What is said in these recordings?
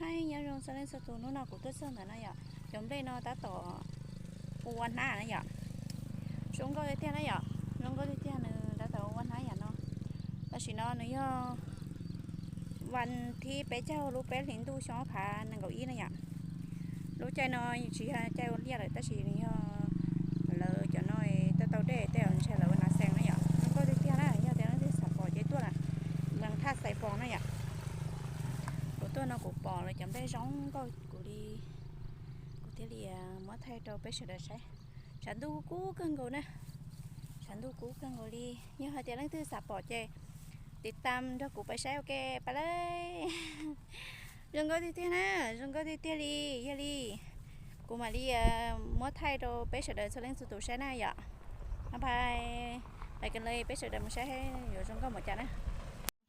Hais nyob zoo txhua leej txhua tus, hnub no kuv tuaj txog ntawm no yom, cov nplej no tab tom ua hnab na yom. Zoo nkauj tiag tiag na yom, zoo nkauj tiag tiag, nws tab tom ua hnab yam no. Tam sim no nws yog vas thib peb caug lub peb hlis ntuj xyoo ob phav nees nkaum ib na yom. Lub caij no tsis yog caij ua liaj lawm tab sis nws yog lawv cov no tej tau dej tej ntshai lawv ua nas xees na yom. Zoo nkauj tiag tiag na, yog tias leej twg xav pom ces tuaj lawm, Moos Thaj Xais Foos na yom. Kuv tuaj no kuv pom lawv cov nplej zoo nkauj kuv li, kuv thiaj li muab thaij rau peb sawv daws saib. Tshav ntuj kub kawg nkaus na, tshav ntuj kub kawg nkaus li. Yog hais tias leej twg xav pom ces tiv tam nrog kuv pais saib ua ke pab lawm. Zoo nkauj tiag tiag na, zoo nkauj tiag tiag li. Yog li kuv mam li muab thaij rau peb sawv daws txhua leej txhua tus saib na yom. Pais, pais kawg li, peb sawv daws mus saib yuav zoo nkauj npaum cas na.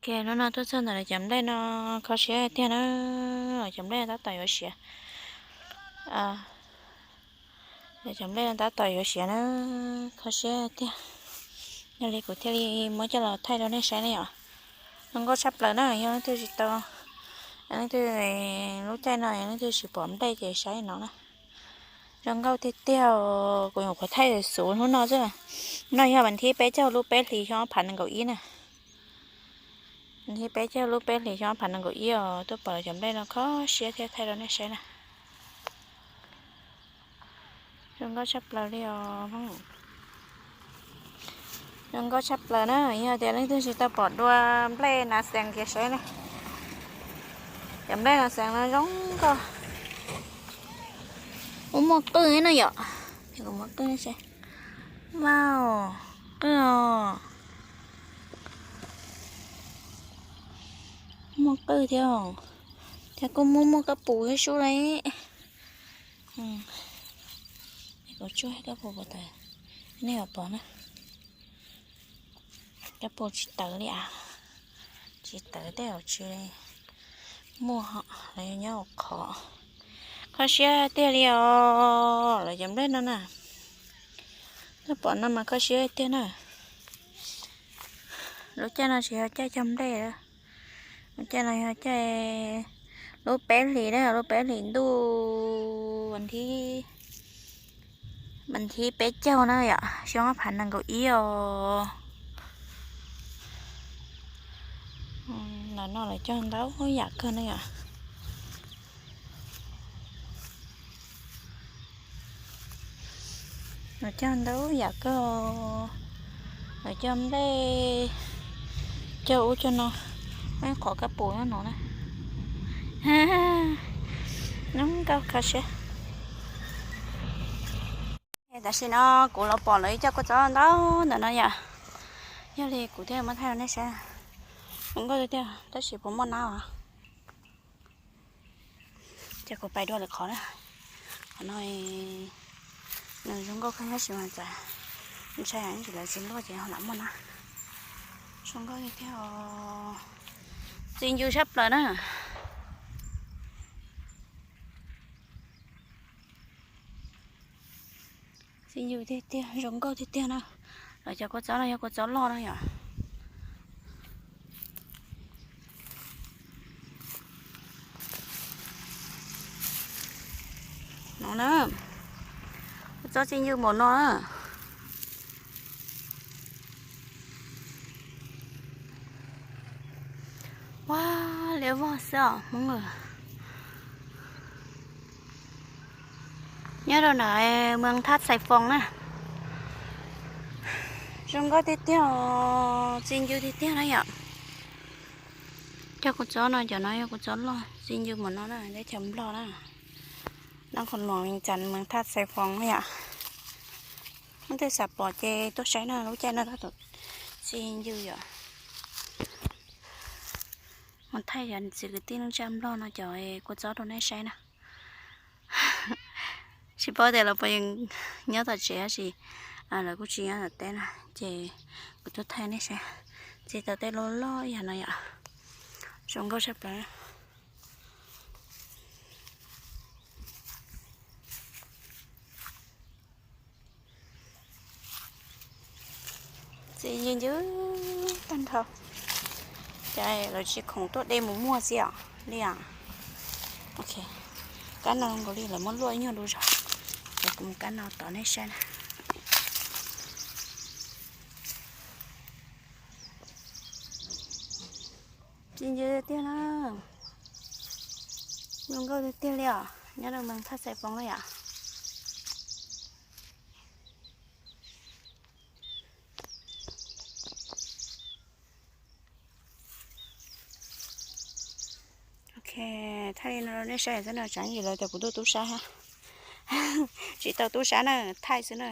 Ok, hnub no tuaj txog ntawm lawv cov nplej no, kho siab tiag na, lawv cov nplej tab tom yuav siav. Lawv cov nplej no tab tom yuav siav na, kho siab tiag. Yog li kuv thiaj li muab coj los thaij rau nej saib na yom. Zoo nkauj tshaj plaws na, yog leej twg tsis tau, leej twg lub caij no yog leej twg tsis pom nplej ces saib no na. Zoo nkauj tiag tiag, kuv nyuam qhuav thaij xuv hnub no xwb. No yog vas thib peb caug lub peb hlis xyoo ob phav nees nkaum ib na. Vas thib peb caug lub peb hlis xyoo ob phav nees nkaum ib os, tuaj pom lawv cov nplej no kho siab thiab, thaij rau nej saib na. Zoo nkauj tshaj plaws li os. Zoo nkauj tshaj plaws na, yog tias leej twg tsis tau pom dua nplej nas xees ces saib na. Cov nplej nas xees no zoo nkauj. Ub, muaj qwj no yom. Ces kuv muab qwj saib. Wow, qwj os. Muaj qwj thiab, thiab kuj muaj muaj kab pus thiab sub li. Kuv tsuag kab pus puas tawv, nej pom na. Kab pus tsis tawv li as, tsis tawv tej zaum tsis muaj, lawv nyob hauv qhov. Kho siab tiag li os, lawv cov nplej no na. Tuaj pom no mas kho siab tiag na. Lub caij no tsis yog caij cog nplej, lub caij no yog caij lub peb hlis na, lub peb hlis ntuj vas thib peb caug na yom, xyoo ob phav nees nkaum ib os. Lawv no lawv cog ntau yam kawg na yom. Lawv cog ntau yam kawg, lawv cog nplej, cog ub cog no, muaj qhov kab pus nyob no na. Zoo nkauj kho siab. Tam sim no kuv los pom lawv ib co kua txob ntau ntawm no yom. Yog li kuv thiaj muab thaij rau nej saib. Zoo nkauj tiag tiag, tab sis puas muaj nab os? Ces kuv pais dua lwm qhov na. Qhov no nws zoo nkauj kawg tab sis mas txawm ntshai ntsis lawv tsis luaj ces ho lam muaj nab. Zoo nkauj tiag tiag os. Txiv ncws tshaj plaws na. Txiv ncws tiag tiag, zoo nkauj tiag tiag na. Lawv cov kua txob no yog kua txob loj na yom. No na, kua txob txiv ncws npaum no na. Ua liab vog xwb os Hmoob. Nyob rau ntawm Moos Thaj Xais Foos na. Zoo nkauj tiag tiag, txiv ncws tiag tiag na yom. Cov kua txob no, cov no yog kua txob loj, txiv ncws npaum no na, teb chaws Nplog na. Nab qhov luam Vees Cas, Moos Thaj Xais Foos na yom. Leej twg xav pom ces tuaj saib na, lub caij no tab tom txiv ncws yom. Mus thaij cov txiv kwv tij neej tsa Nplog no cov kua txob rau nej saib na. Tsis paub tias lawv puas nyob tom tsev tab sis lawv kuj tsis nyob tom teb na, ces kuv tuaj thaij nej saib. Txiv tau tej loj loj yam no yom. Zoo nkauj tshaj plaws. Txiv ncws ncws tag nrho. Cas lawv tsis khoom tuaj de mus muag xwb os li os. Ok, kab no nkaus li lawv muab luaj ib nyuag lub zog. Ces kuv mus kab no tod nej saib na. Tsis ntse tiag na. Zoo nkauj tiag tiag li os, nyob rau Moos Thaj Xais Poob na yom. Ok, thaij li no nej saib xwb na, tsam ib ntsis lawv tias kuv tuaj tub sab hab. Tsis tau tub sab na, thaij xwb na.